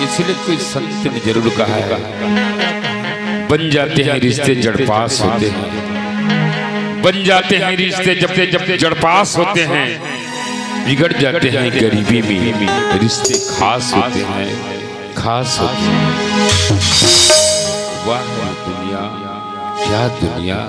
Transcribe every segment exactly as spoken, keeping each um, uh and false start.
इसलिए कोई संत ने जरूर कहा है, बन जाते हैं रिश्ते जड़पास होते हैं, बन जाते हैं रिश्ते जब जब जड़पास होते हैं, बिगड़ जाते हैं गरीबी में रिश्ते खास होते हैं, खास होते हैं। वाह रे दुनिया, क्या दुनिया।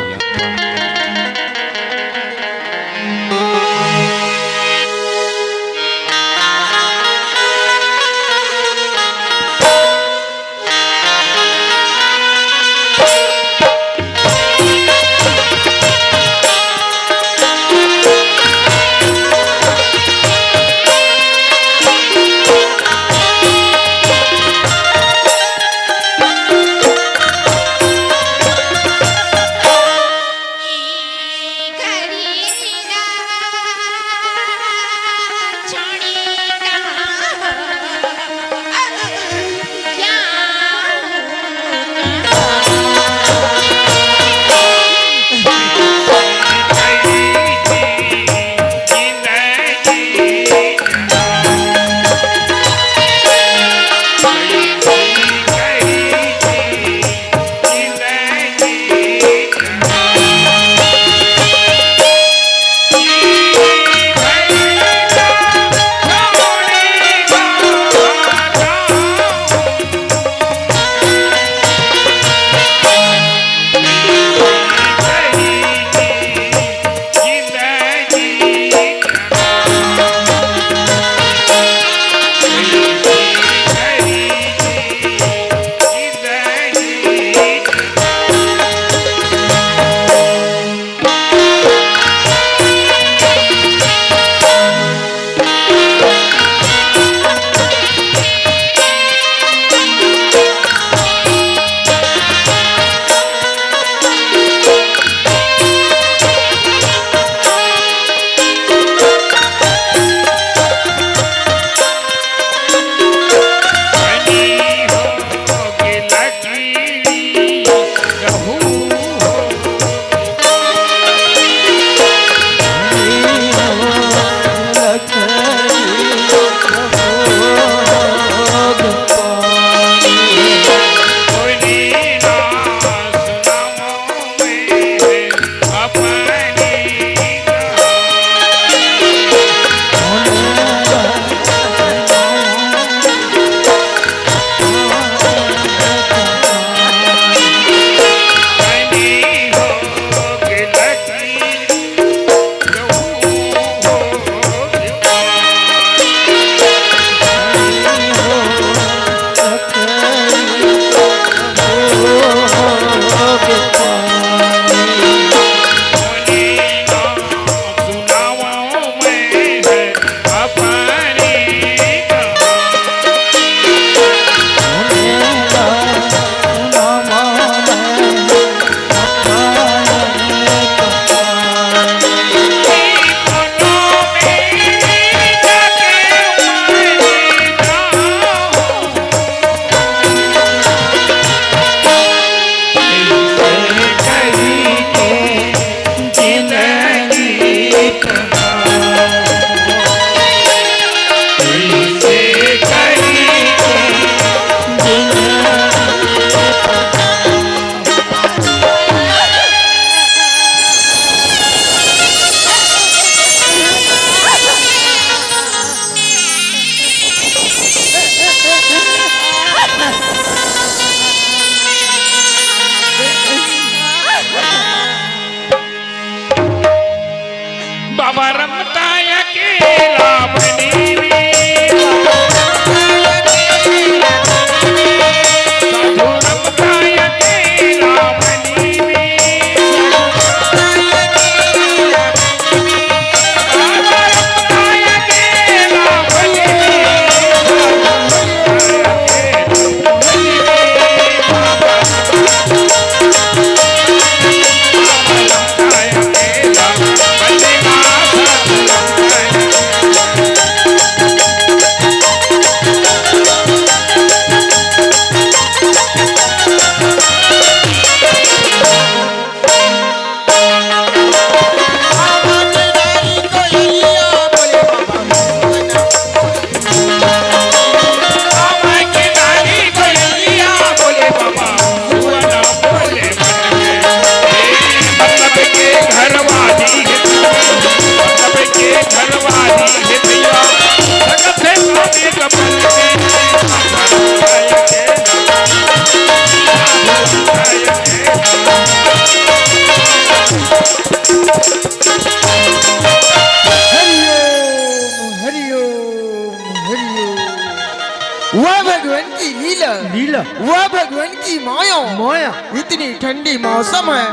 भगवान की लीला, लीला। वह भगवान की माया। माया। इतनी ठंडी मौसम है,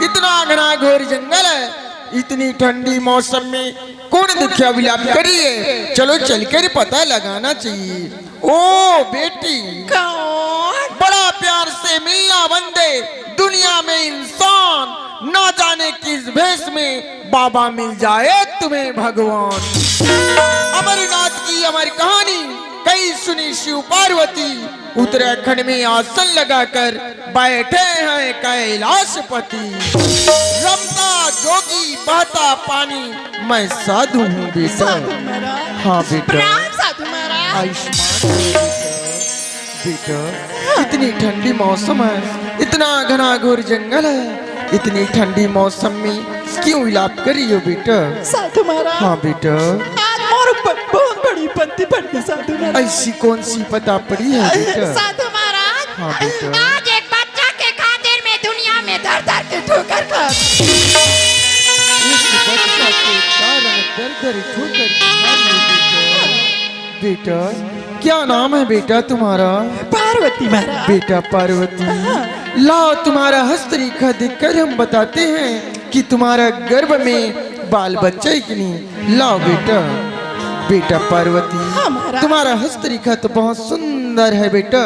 इतना घना घोर जंगल है, इतनी ठंडी मौसम में कौन दुखिया विलाप कर रही है? चलो चलकर पता लगाना चाहिए। ओ बेटी, कौन? बड़ा प्यार से मिलना बंदे, दुनिया में इंसान, ना जाने किस भेष में बाबा मिल जाए तुम्हें भगवान। अमरनाथ की अमर कहानी कही सुनी शिव पार्वती, उत्तराखंड में आसन लगाकर बैठे हैं कैलाशपति। रमता जोगी बहता पानी, मैं साधु हूँ बेटा। साधु महाराज। हाँ बेटा। प्रणाम साधु महाराज। आयुष्मान भव बेटा। बेटा, इतनी ठंडी मौसम है, इतना घना घोर जंगल है, इतनी ठंडी मौसम में क्यों विलाप कर रही हो बेटा? साधु महाराज। हाँ बेटा। आज मोर ऊपर बहुत बड़ी विपत्ति पड़ गई साधु महाराज। ऐसी कौन सी विपत्ति पड़ी है बेटा? साधु महाराज। हाँ बेटा। आज एक बच्चा के खातिर मैं दुनिया में दर दर के ठोकर खा। एक बच्चा के कारण दर दर ठोकर खा रही हो बेटा। बेटा, क्या नाम है बेटा तुम्हारा? पार्वती महाराज। बेटा पार्वती, हाँ। लाओ तुम्हारा हस्तरेखा देखकर हम बताते हैं कि तुम्हारा गर्भ में बाल बच्चा है कि नहीं। लाओ बेटा। बेटा पार्वती, हाँ महाराज। तुम्हारा हस्तरेखा तो बहुत सुंदर है बेटा।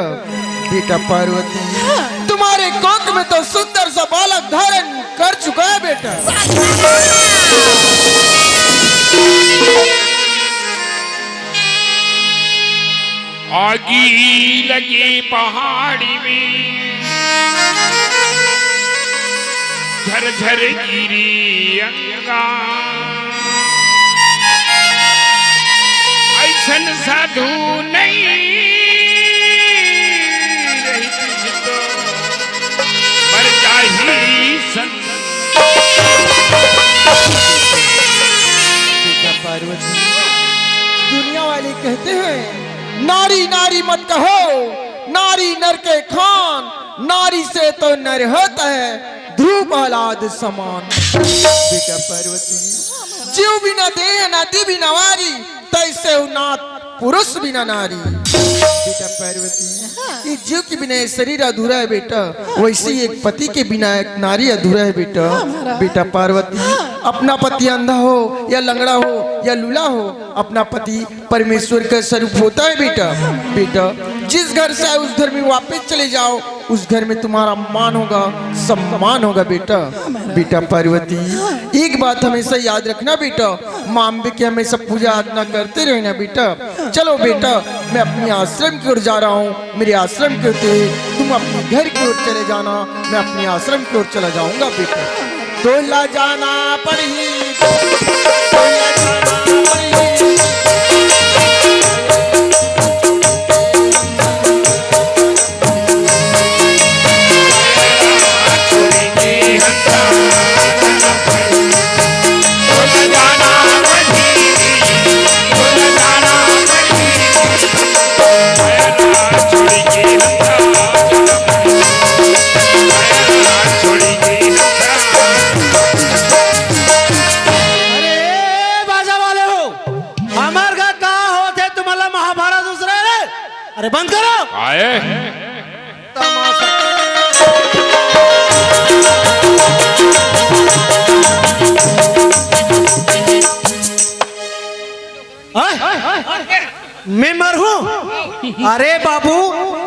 बेटा पार्वती, हाँ। तुम्हारे कोख में तो सुंदर सा बालक धारण कर चुका है बेटा। आगी लगे पहाड़ी में, झरझर गिरी अंगार। ऐसन साधु नहीं रही तो, पर जाही संत। बेटा पार्वती, दुनिया वाले कहते हैं, नारी नारी मत कहो, नारी नर के खान, नारी से तो नर होता है ध्रुव प्रहलाद समान। बेटा पार्वती, जीव बिना देह नदी बिना वारी, तैसे हो नाथ पुरुष बिना नारी। बेटा पार्वती, हाँ। ये जीव के बिना ये शरीर अधूरा है बेटा, हाँ। वैसे ही एक पति के बिना एक नारी अधूरा है बेटा। हाँ, महाराज। बेटा पार्वती, हाँ। अपना पति अंधा हो या लंगड़ा हो या लूला हो, अपना पति परमेश्वर का स्वरूप होता है बेटा। बेटा, जिस घर से आए उस घर में वापस चले जाओ, उस घर में तुम्हारा मान होगा, सम्मान होगा बेटा। बेटा पार्वती, एक बात हमेशा याद रखना बेटा, माँ अम्बे की हमेशा पूजा अर्चना करते रहना बेटा। चलो बेटा, मैं अपनी आश्रम की ओर जा रहा हूँ, मेरे आश्रम की ओर से तुम अपने घर की ओर चले जाना, मैं अपने आश्रम की ओर चला जाऊंगा बेटा। तोला जाना पड़ही, तोला जाना पड़ही। अरे बाजा वाले हो, हमर घर का होत हे, तुम्हारा महाभारत दूसरा रे। अरे बंद करो। आए। तमाशा। आए? मैं मरहूं? अरे बाबू,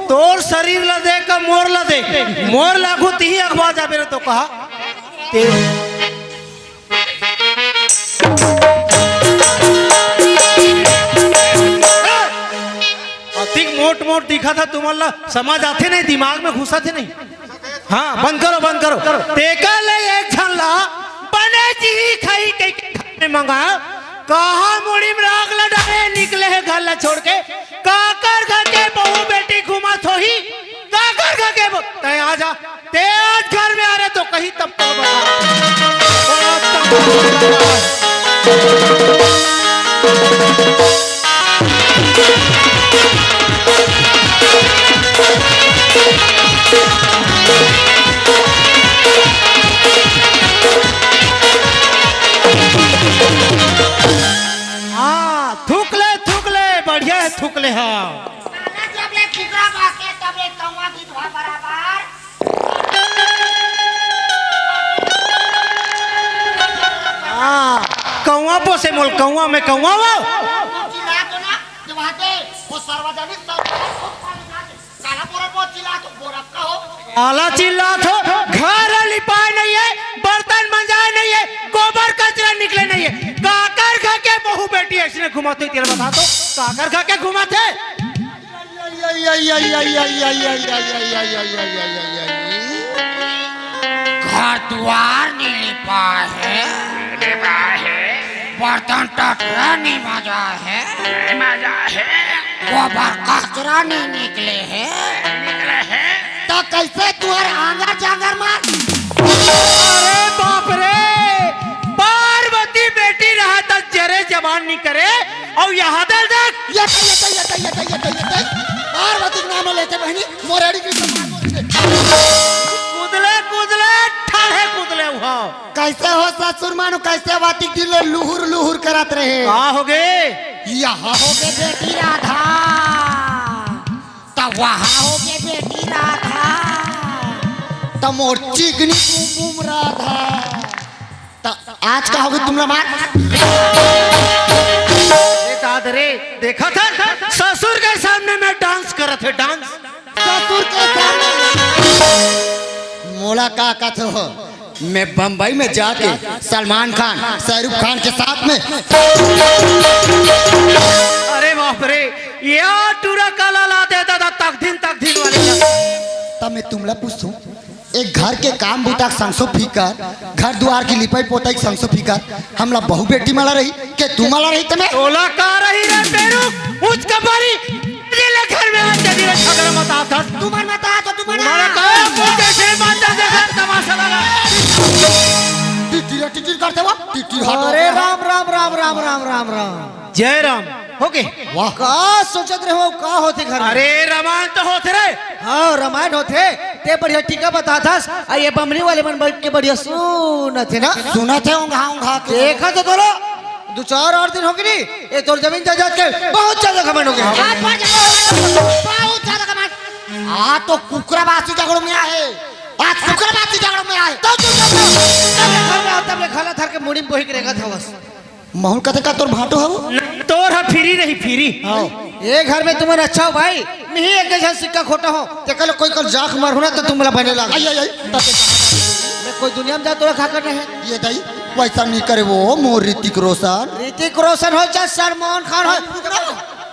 तोर शरीर ला देख का मोर ला देख, मोर लागू तिही अखवा जाबे रे तो कहा। ते अतिक मोट मोट दिखा था तुमन ला, समझ आथे नहीं, दिमाग में घुसा थे नहीं। हाँ, बंद करो, बंद करो। तेकर ले एक झन ला बने जी खाई के घर में मंगा, कहाँ मुड़ी में राख ला डाले निकले हे घर ला छोड़ के, काकर घर के बहू बेटी घुमत होही, काकर घर के बहू, तैं आ जा, ते आज घर में आ रहे तो कहीं तब तो बता। बड़ा तंग हो गया। हाँ, थूक ले, थूक ले, बढ़िया है, थूक ले, हाँ। एकरा बाके तबे कौवा गिधवा बराबर। हाँ, कौवा पोसे मोल कौवा में कौवा वो। चिल्ला तो ना, जब आते, वो सार्वजनिक सार्वजनिक खूब पानी डाले। काला बोरा बोरा चिल्ला तो बोरा का हो? काला चिल्ला तो, घर लिपाए नहीं है, बर्तन मंजाए नहीं है, गोबर कचरा निकले नहीं है। काकर घर के बहू बेटी ऐसने घुमाते, तेल बता तो, काकर घर के घुमाते? घर दुआर नी लिपा है, लिपा है। बर्तन टटरा नी मजा है, मजा है। गोबर कचरा नी निकले है, निकले है। तो कैसे तुहर आंगर जांगर मार? अरे बाप रे, पार्वती बेटी रहा त जरे जबान नी करे, अउ यहाँ दे देख। ये तो, ये तो, ये तो, ये तो, ये तो, ये तो। पार्वती के नाम लेते बहनी, मोरेड़ी की सम्मान बोलते। कुदले, कुदले, ठाढ़े कुदले उहाँ। कैसे हो ससुर मानो, कैसे वाती दिल लुहुर लुहुर करत रहे। का हो गे? यहाँ हो गे बेटी राधा, त वहाँ हो गे बेटी राधा, त मोर चिकनी बुम बुम राधा। त आज का होगे तुमला मार? ए दाद रे, देखत हस, ससुर के सामने में डांस करत हे, डांस। ससुर के सामने में। मोला का कथो हो? मैं बम्बई में जाके सलमान खान, शाहरुख खान के साथ में। अरे बाप रे, ये टूरा काला ला दे दादा, तकदीन, तकदीन वाले का। तब मैं तुमला पूछूं, एक घर के काम बूता के संसो फिकर, घर दुआर की लिपाई पोताई के संसो फिकर, हमला बहू बेटी मला रही, के तू मला रही तमे? तोला का रही रे पेरू, उच कपारी, दिल घर में आज के दिन झगड़ा मत आता। तुमन मत आ तो तुमन तुम्हारा आ। का बोलते से माता देखा तमाशा लगा। टिटिरा टिटिर करते वो, टिटिर हटो। अरे राम, राम, राम, राम, राम, राम, राम। जय राम। हो गे? वाह। का सोचत रहे हो, का होथे घर में? अरे, रामायण तो होथे रे। हाँ, रामायण होथे। ते बढ़िया टीका बताथस, अउ ये बमनी वाले मन बैठ के बढ़िया सुनत हे ना। सुनत हे, ओंघा, ओंघा के। देखा तो तोला, दू चार और दिन होगे नी, ये तोर जमीन जायदाद के बहुत ज्यादा घमंड होगे। हाँ, बहुत ज्यादा, बहुत ज्यादा घमंड। आ तो कुकरा बासी झगड़ो में आहे, आज कुकरा बासी झगड़ो में आहे। तो चुप कर। तब ले घर में, तब ले खाला धर के मुड़ी में बोही के रेंगत हवस। महुल कथे का तोर भांटो हव? तोर ह फ्री रही, फ्री। हाँ। ये घर में तुमन अच्छा हो भाई, मिही एक जैसा सिक्का खोटा हो, ते कल कोई कल जाख मारहूं ना तो तुमला बने लाग। आई, आई, आई, तब मैं कोई दुनिया में जा तोरा खा कर नहीं। ये दाई, वैसा नहीं करे वो, मोर ऋतिक रोशन। ऋतिक रोशन हो चाहे सलमान खान हो।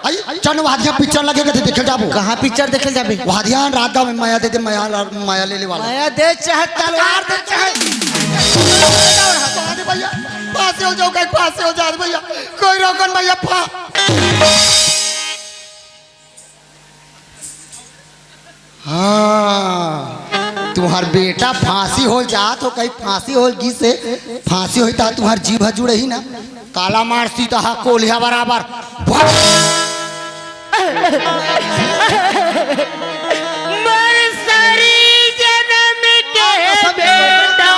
आई, चल वहादिया पिक्चर लगे कथे देखे जाबो। कहाँ पिक्चर देखे जाबे? वहादिया रात गाँव में मया दे दे, मया ला-, मया ले ले वाला। मया दे चाहे तलवार दे चाहे। फांसी हो जाओ, कहीं फांसी हो जाए भैया, कोई रोकन भैया, फा-, हाँ, तुम्हार बेटा फांसी हो जात हो, कहीं फांसी हो गिस हे, फांसी होई त तुम्हार जीव ह जुड़ही ना। काला मार सीता हा कोलिया बराबर। मर सरी जन्म के बेटा,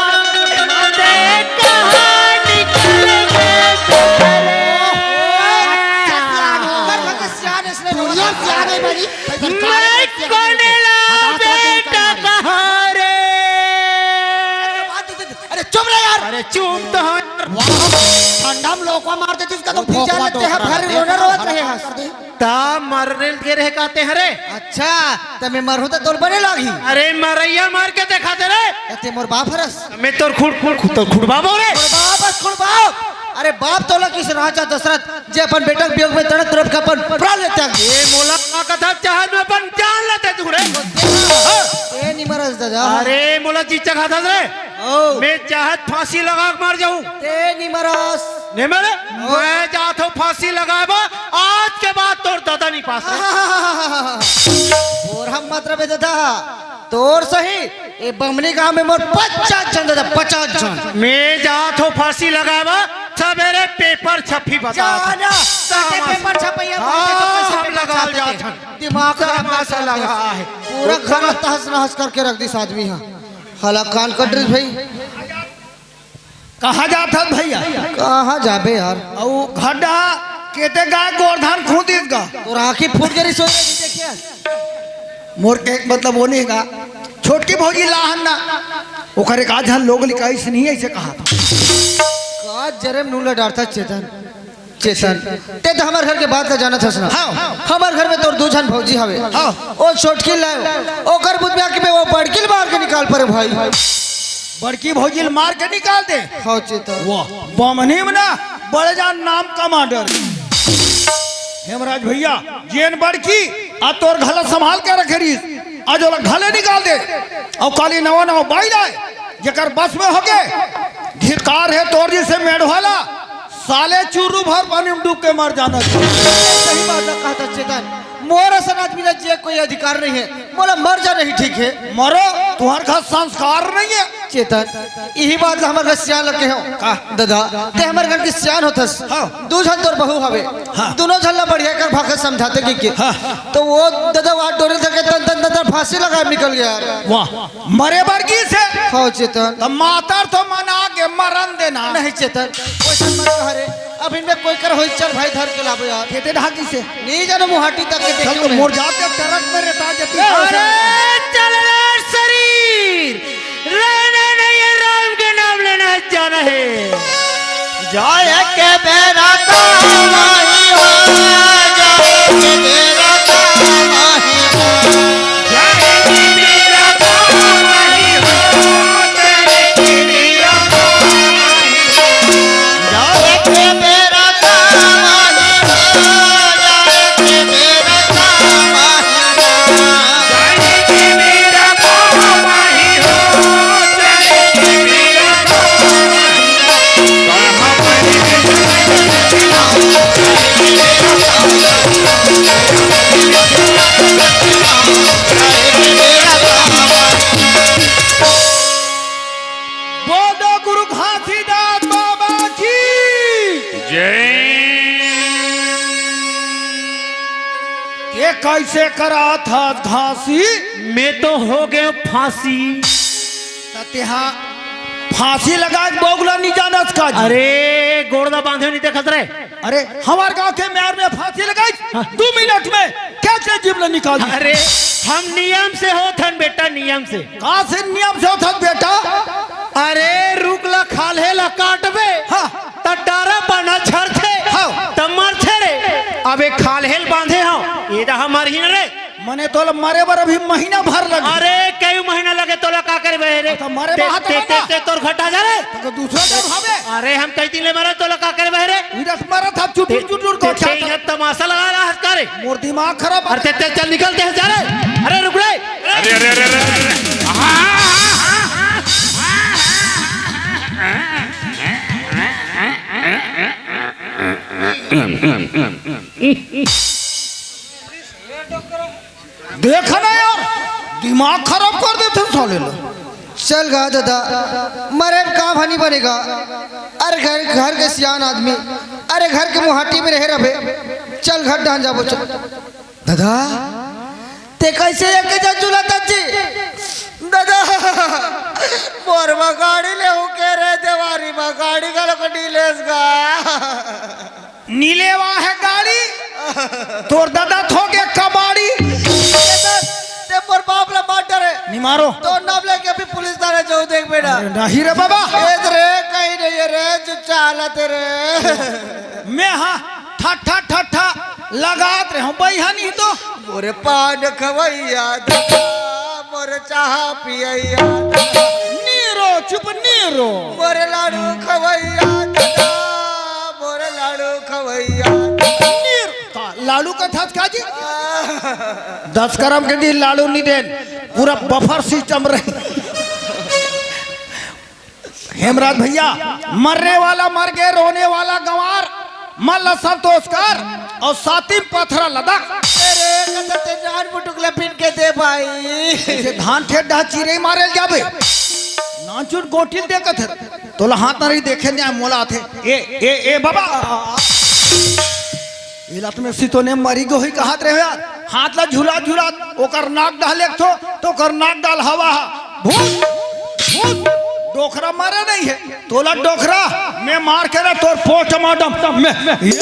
देख कहाँ निकल गए सरे। दुनिया से आ गई बड़ी। मैं कोने ला बेटा कहाँ रे? अरे चुप रहे यार। अरे चुप तो हो यार। वाह, ठंडा में लोकवा मार देती इसका तो भोपला डोकरा भर रहते रोना हैं, रोवत रहे हंस। ता मरने के रहे कहते हैं रे। अच्छा, त मैं मरहूं त तोर बने लागही। अरे मरैया मार के दिखा दे रे। ते मोर बाप हरस। मैं तोर खुड़, खुड़, खुड़, तोर खुड़ बाप हो रे। खुड़ बाप, बस खुड़ बाप। अरे बाप तोला किस राजा दशरथ जे अपन बेटा के वियोग में तड़प तड़प के अपन प्राण ले त्याग दिए। ए मोला का कथा चाहत में अपन जान लेते तू रे। ए निमरस दादा। अरे मोला चीचा खाता रे। ओ। मैं चाहत फांसी लगा के मर जाऊं। ते निमरस। नहीं मरे? ओ। मैं जात हूं फांसी लगाबा, आज के बाद तोर दादा नहीं पास है। और हम मत रहे दादा, तोर सही, ए बमनी गांव में मोर पचास झन दादा, पचास झन। मैं जात हूं फांसी लगाबा, सबेरे पेपर छपी बता। जाना, सब कते मस-, पेपर छपैया, हाँ, बाटे तो कैसे हम पेपर लगा छापे जात थे? हन। दिमाग खराब सब मत मसा कर लगा दे। है। पूरा घर तहस नहस करके रख दिस आदमी हा। हला कान कट रही भाई। कहाँ जात हस भैया? कहाँ जाबे यार? अउ घर डहा केते गाय गोरधान खूंदिस गा? तोर आँखी फूट गे रही, सोच रही, देखिए। मोर के एक मतलब वो नहीं का, छोटकी भौजी लाहन ना, ओकर एक आध झन लोग लिकाइस नहीं, ऐसे कहा था। का जरे में नूला डारथा चेतन। चेतन, ते तो हमर घर के बात ला जानत हस ना। हाँ। हमर घर में तोर दू झन भौजी हवे। हाँ। ओ छोटकी लाए, ओकर बुतबिया के में वो बड़की ल मार के निकाल परे भाई। बड़की भौजी ल मार के निकाल दे। हाँ चेतन। वाह, बमनी में ना बड़े जान नाम कमांडर हेमराज भैया, जेन बड़की आ तोर घला संभाल के रखे रहीस, आज ओला घले निकाल दे। अउ काली नवा नवा बाई लाए, जेकर बस में होगे, धिक्कार हे तोर जइसे मेढ़वाला, साले चुरू भर पानी में डूब के मर जाना चाहिए। सही बात है, कहता चेतन, मोर असन आदमी ला जिए कोई अधिकार नहीं है, मोला मर जाना ही ठीक है। मरो, तुम्हार घर संस्कार नहीं है। चेतन, इही बात ला हमर घर सियान लगे हो। का? दादा, ते हमर घर के सियान होथस। हाँ। दू झन तोर बहू हवे। हाँ। दोनों झन ला बढ़िया कर भाखा समझाते कि के। हाँ। तो वो दादा वहाँ डोरे धके तन तन तन फांसी लगा निकल गया यार। वाह, मरे बर गिस हे। हाँ चेतन। त मातर तो मना के मरन देना। नहीं चेतन, कोई मत कह रे। अब इनमें कोई कर होई, चल भाई धर के लाबो यार। खेते ढाकी से। नहीं जानो मुहाटी तक के चल देखे तो नहीं। मोर जात के टरक में रहता जती। अरे चल रे शरीर, रहना नहीं है, राम के नाम लेना है, जाना है। जाए के बेरा तो वही हो, जाए के बेरा तो वही हो। जाए के बेरा तो वही हो, तेरे के बेरा तो वही हो। जाए के बेरा तो वही हो, जाए के बेरा तो वही हो। बोलो गुरु घासीदास बाबा की। जय। के कैसे करा था घासी? मैं तो हो गया फांसी। त तेहा फांसी लगा के बगुला नहीं जानत का जी? अरे गोड़ ला बांधे नहीं देखत रे। अरे हमार गांव के म्यार में फांसी लगाई, हाँ। दो मिनट में क्या क्या जीव ला निकाल दी? अरे हम नियम से होत हन बेटा, नियम से। का से नियम से होत हन बेटा? अरे रुख ला खाल्हे ला काटबे, हाँ। त डारा पाना झरथे, हाँ। त मरथे रे। अबे खाल्हे ल बांधे हव, ये त हमर ही न रे। मने तोला मरे बर अभी महीना भर लगे। अरे कई महीना लगे तोला का करबे रे? त मरे ते, बर हाथ ते, ते, लगा। ते तोर घटा जा रे। त दूसरा जगह हवे। अरे हम कई दिन ले मरे तोला का करबे रे? विदेश मरत हव चुटुर ते, चुटुर ते, गोठिया ते त। यहाँ तमाशा लगा रहा है का रे? मोर दिमाग खराब। अरे ते, ते चल निकल दे जा रे। अरे रुक रे। अरे, अरे, अरे, अरे, अरे। देख ना यार, दिमाग खराब कर देथे साले ला। चल गा दादा, मरे में का भनी बनेगा। अरे घर, घर के सियान आदमी, अरे घर के मुहाटी में रहे रहे। चल घर डहन जाबो, चल। दादा, ते कैसे एक जा चूल्हा तच्ची? दादा, मोर मा गाड़ी ले हूँ के रे देवारी मा गाड़ी घलो को नीलेश गा। नीलेवा है गाड़ी, तोर दादा थोके कबाड़ी। ते मोर बाप ला मार डरे। निमारो। तो नाम लेके अभी पुलिस थाने जाऊ देख बेटा। अरे नहीं रे बाबा। ए रे, कहीं नहीं है रे, जो चालत रे। मैं हाँ, ठट्ठा, ठट्ठा लगात रहे हूँ, बइहा नहीं तो। मोरे पान खवैया दादा, मोरे चाह पियैया दादा। नीरो, चुप नीरो। मोरे लाडू खवैया दादा, मोरे लाडू खवैया दादा। नीर, का, लाडू का था का जी? आह। दस करम के दिन लाडू नहीं देन, पूरा बफर सिस्टम रही। हेमराज भैया, मरने वाला मर गए, रोने वाला गंवार, मल्ला संतोष कर और सातिम पथरा लदक। अरे, कत ते जान बुटुक ला पिन के दे भाई। ऐसे धान खेत डहा चिरई मारे ल जाबे। नानचुन गोटिल देखत है। तोला हाथ नहीं देखे नहीं मोला आथे। ए, ए, ए बाबा। इला तुम्हें सितोने मरी गो ही कहत रहे यार। हाथ ला झुला झुला ओकर नाक डाल एक थो, तो ओकर नाक डाल हवा हा। भूत, भूत, डोकरा मारे नहीं है, तोला डोकरा मैं मार के ना तोर पोस्टमार्टम मैं, मैं ये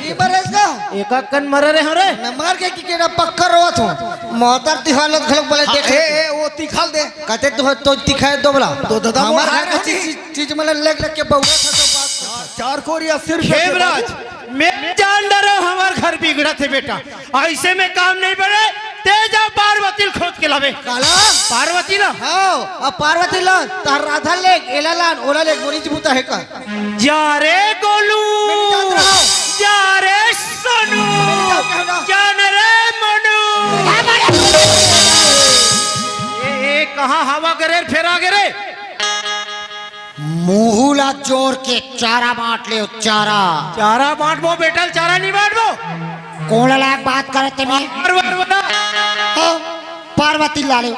ये मरेगा। एका कन मरे रहे हो रे। नमर के की केरा पक्का रोवत हूँ। मोहतर तिहार लोग खलक बोले देख। ए, ए, वो तिखाल दे। कहते तो तो दिखाए दो बोला। तो दादा, वो हमार हार घर के होती। चीज चीज मतलब लेग लेग के बउरा था तो बात। चार कोरी अस्सी रुपये खेमराज, मैं जान डरो हमार घर बिगड़त है बेटा, ऐसे में काम नहीं बढ़े। ते जा पार्वती ल खोज के लावे। काला। पार्वती ला। हाँ, अब पार्वती ला, तार राधा लेग, एला लान, ओला लेग, मोरी जी बुता है का। जा रे गोलू, मेरी जात रहा। जा रे सोनू, मेरी जात कहना। जान रे मनु। ए, ए, कहाँ हवा करे फेरा करे? मुहू ला जोर के चारा बांट ले, चारा। चारा बांटबो बेटा, चारा नहीं बांटबो। कोन लायक बात करत ते मैं? अरे, अरे, अरे। हाँ, पार्वती लाले,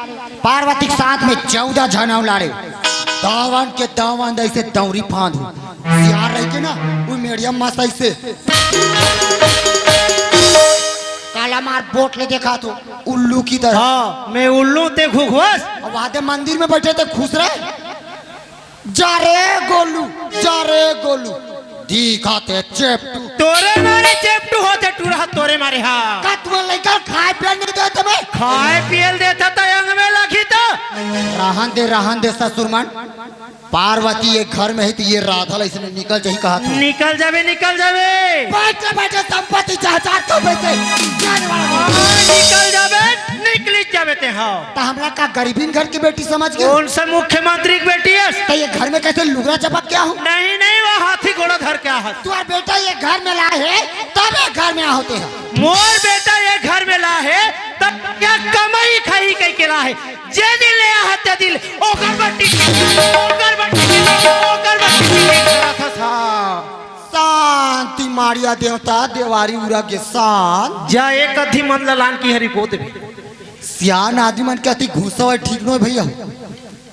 पार्वती के साथ में चौदह झन अउ लाले। दावन के दावन ऐसे दौरी फांद हो। सियार रह के ना, वो मीडियम मस्त ऐसे। काला मार बोट ले देखा तो, उल्लू की तरह। हाँ, मैं उल्लू ते घुघुआस। अब आधे मंदिर में बैठे थे, खुश रहे। जा रे गोलू, जा रे गोलू, दिखाते चेपटू। तोरे मारे चेपटू होते टूरा, तोरे मारे हाँ। का तुम्हारे लइका खाए पिए नहीं देते मैं? खाए पियल देता त अंग में लखी तो। रहन दे, रहन दे ससुर मन। पार्वती ये घर में है तो ये राधा ला इसने निकल जाही कहा था। निकल जावे, निकल जावे। बैठे बैठे संपत्ति चाहता तो पैसे जाने वाला नहीं। हाँ, निकल जावे, निकली जावे ते हाँ। तो हमला का गरीबीन घर की बेटी समझ गए? कौन सा मुख्यमंत्री की बेटी है? तो ये घर में कैसे लुगरा चपक क्या हो? नहीं, नहीं, वो हाथी घोड़ा धर के आ है। तुम्हारा बेटा ये घर में ला है, तब ये घर में होते हैं। मोर बेटा ये घर में ला है, तब क्या कमाई खाई कई के ला है? जे दिन ले आ है, ते दिन ओकर बट्टी, ओकर बट्टी, ओकर बट्टी। शांति मारिया देवता, देवारी उरा के शांत। जा एक अद्धी मन ला लान की हरी गोद में। सियान आदमी मन के अति घुसा हुआ ठीक नो भैया।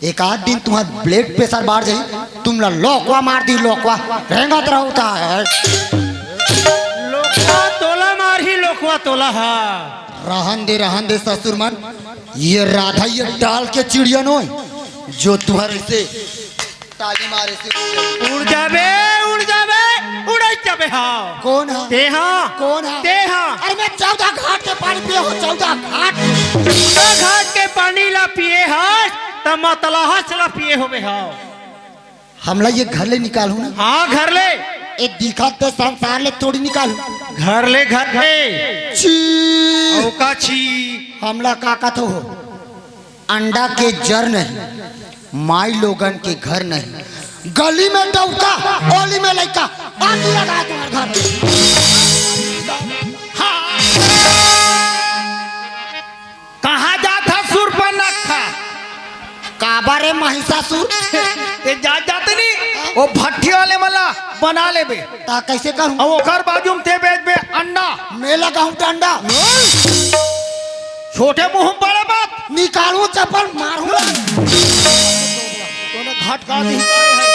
एक आध दिन तुम्हार ब्लड प्रेशर बढ़ जाही, तुम ला लोकवा मार दी, लोकवा रेंगत रहता है। लोकवा तोला मारही, लोकवा तोला हा। रहन दे, रहन दे ससुर मन, ये राधा ये डाल के चिड़िया नोय जो तुम्हारे से ताली मारे से। उड़ जाबे, उड़ जाबे, उड़ाई जाबे हाँ। कौन है? ते हाँ। कौन है? ते हाँ। अरे मैं चौदह घाट के पानी पिए हो, चौदह घाट। चौदह घाट के पानी ला पिए हस, त मतलहस ला पिए होबे हाँ। हमला ये घर ले निकालू ना। हाँ, घर ले। ए दिखत तो संसार ले तोड़ी निकालू। घर ले, घर ले। छी। औका छी। हमला का कथो हो? अंडा के जर नहीं, माई लोगन के घर नहीं। गली में डौका, ओली में लइका, आगी लगा तुम्हार घर। कहाँ जात हा सुरपनखा? काबर रे महिषासुर? ये जात जाते नहीं, वो भट्ठी वाले मला बना लेबे। ता कैसे करूं? अब ओकर बाजू में ते बेचबे अंडा। मैं लगाऊं डंडा। छोटे मुंह में बड़े बात। निकालू चप्पल मारू। तूने घटका दी तो ये है।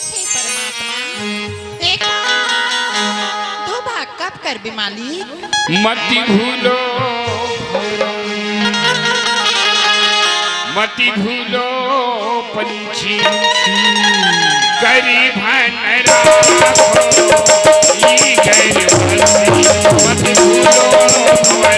हे परमात्मा, एक दो भाग कब करबे मालिक? मति भूलो, मति भूलो पंछी, गरीबन राखो, ई गरीबन मति भूलो, भवर